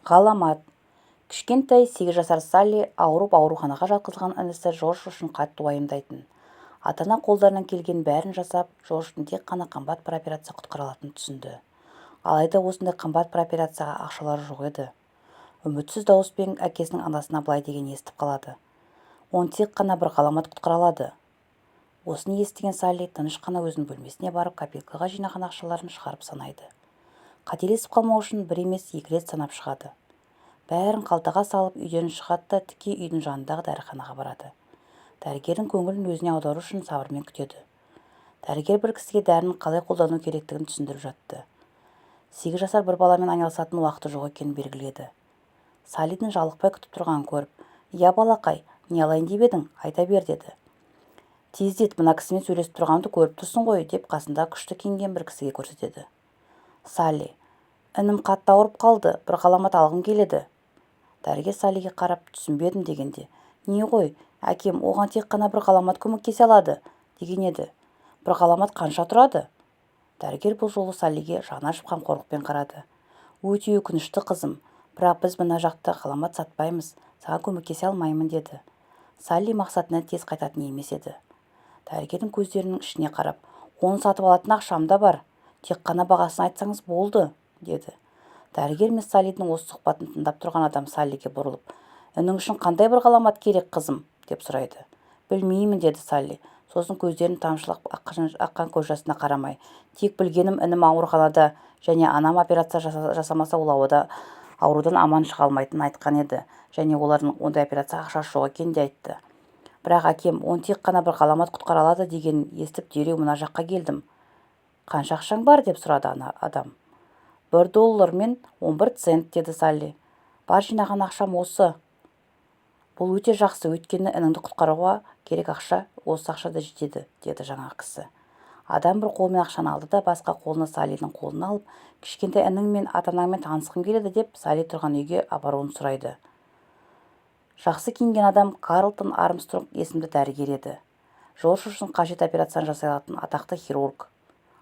Ғаламат. Кішкентай 8 жасар Салли ауырып ауруханаға жатқызылған інісі Жорж үшін қатты уайымдайтын. Ата-ана қолдарынан келгеннің бәрін жасап, Жорждың тек қана қымбат бір операция құтқара алатынын түсінді. Алайда осындай қымбат бір операцияға ақшалары жоқ еді. Үмітсіз дауыспен әкесінің анасына былай дегенін естіп қалады: «Оны тек қана бір ғаламат құтқара алады». Осыны естіген Салли тыныш қана өзінің бөлмесіне барып, копилкаға жинаған ақшаларын шығарып санайды. Қателесіп қалмау үшін бір емес, екі рет санап шығады. Бәрін қалтаға салып, үйден шығады да, тіке үйдің жанындағы дәріханаға барады. Дәрігердің көңілін өзіне аудару үшін сабырмен күтеді. Дәрігер бір кісіге дәріні қалай қолдану керектігін түсіндіріп жатты. 8 жасар бір баламен айналысатын уақыты жоқ екенін белгіледі. Саллидің жалықпай күтіп тұрғанын көріп: «Иә, балақай, не алайын деп едің, айта бер», – деді. «Тездет, мына кісімен сөйлесіп тұрғанымды көріп тұрсың ғой», – деп қасындағы күшті киінген бір кісіге көрсетеді. Салли: «Інім қатты ауырып қалды, бір ғаламат алғым келеді». Дәрігер Саллиге қарап, түсінбедім дегенде: «Не ғой, әкем оған тек қана бір ғаламат көмектесе алады деген еді. Бір ғаламат қанша тұрады?» Дәрігер бұл жолы Саллиге жаны ашып, қамқорлықпен қарады: «Өте өкінішті, қызым, бірақ біз мына жақта ғаламат сатпаймыз, саған көмектесе алмаймын», – деді. Салли мақсатынан тез қайтатын емес еді. Дәрігердің көздерінің ішіне қарап: «Оны сатып алатын ақшам да бар, тек қана бағасын айтсаңыз болды», – деді. Дәрігер мен Саллидің осы сұхбатын тыңдап тұрған адам Саллиге бұрылып: «Інің үшін қандай бір ғаламат керек, қызым?» – деп сұрайды. «Білмеймін», – деді Салли. Сосын көздерінен тамшылап аққан көз жасына қарамай: «Тек білгенім, інім ауруханада және анам операция жасамаса, ол аурудан аман шыға алмайтынын айтқан еді және олардың ондай операцияға ақшасы жоқ екенін де айтты. Бірақ әкем оны тек қана бір ғаламат құтқара алады дегенін естіп, дереу мына жаққа келдім». «Қанша ақшаң бар?» – деп сұрады адам. «1 доллар мен 11 цент», – деді Салли. «Бар жинаған ақшам осы». «Бұл өте жақсы, өйткені ініңді құтқаруға керек ақша осы ақша да жетеді», – деді жаңағы кісі. Адам бір қолымен ақшаны алды да, басқа қолына Саллидің қолын алып, кішкентай інің мен ата-анаңмен танысқым келеді деп, Салли тұрған үйге апаруын сұрайды. Жақсы киінген адам Карлтон Армстронг есімді дәрігер еді. Жорж үшін қажет операцияны жасай алатын атақты хирург.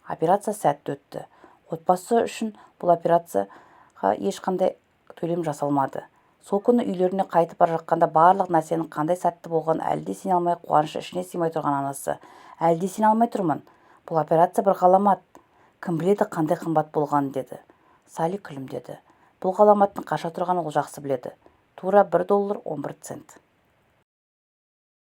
Операция сәтті өтті. Отбасы үшін бұл операцияға ешқандай төлем жасалмады. Сол күні үйлеріне қайтып бара жатқанда, барлық нәрсенің қандай сәтті болғанын әлі де сене алмай, қуанышы ішіне сыймай тұрған анасы: «Әлі де сене алмай тұрмын. Бұл операция бір ғаламат. Кім біледі, қандай қымбат болғанын», – деді. Салли күлімдеді. Бұл ғаламаттың қанша тұрғанын ол жақсы біледі: тура 1 доллар 11 цент.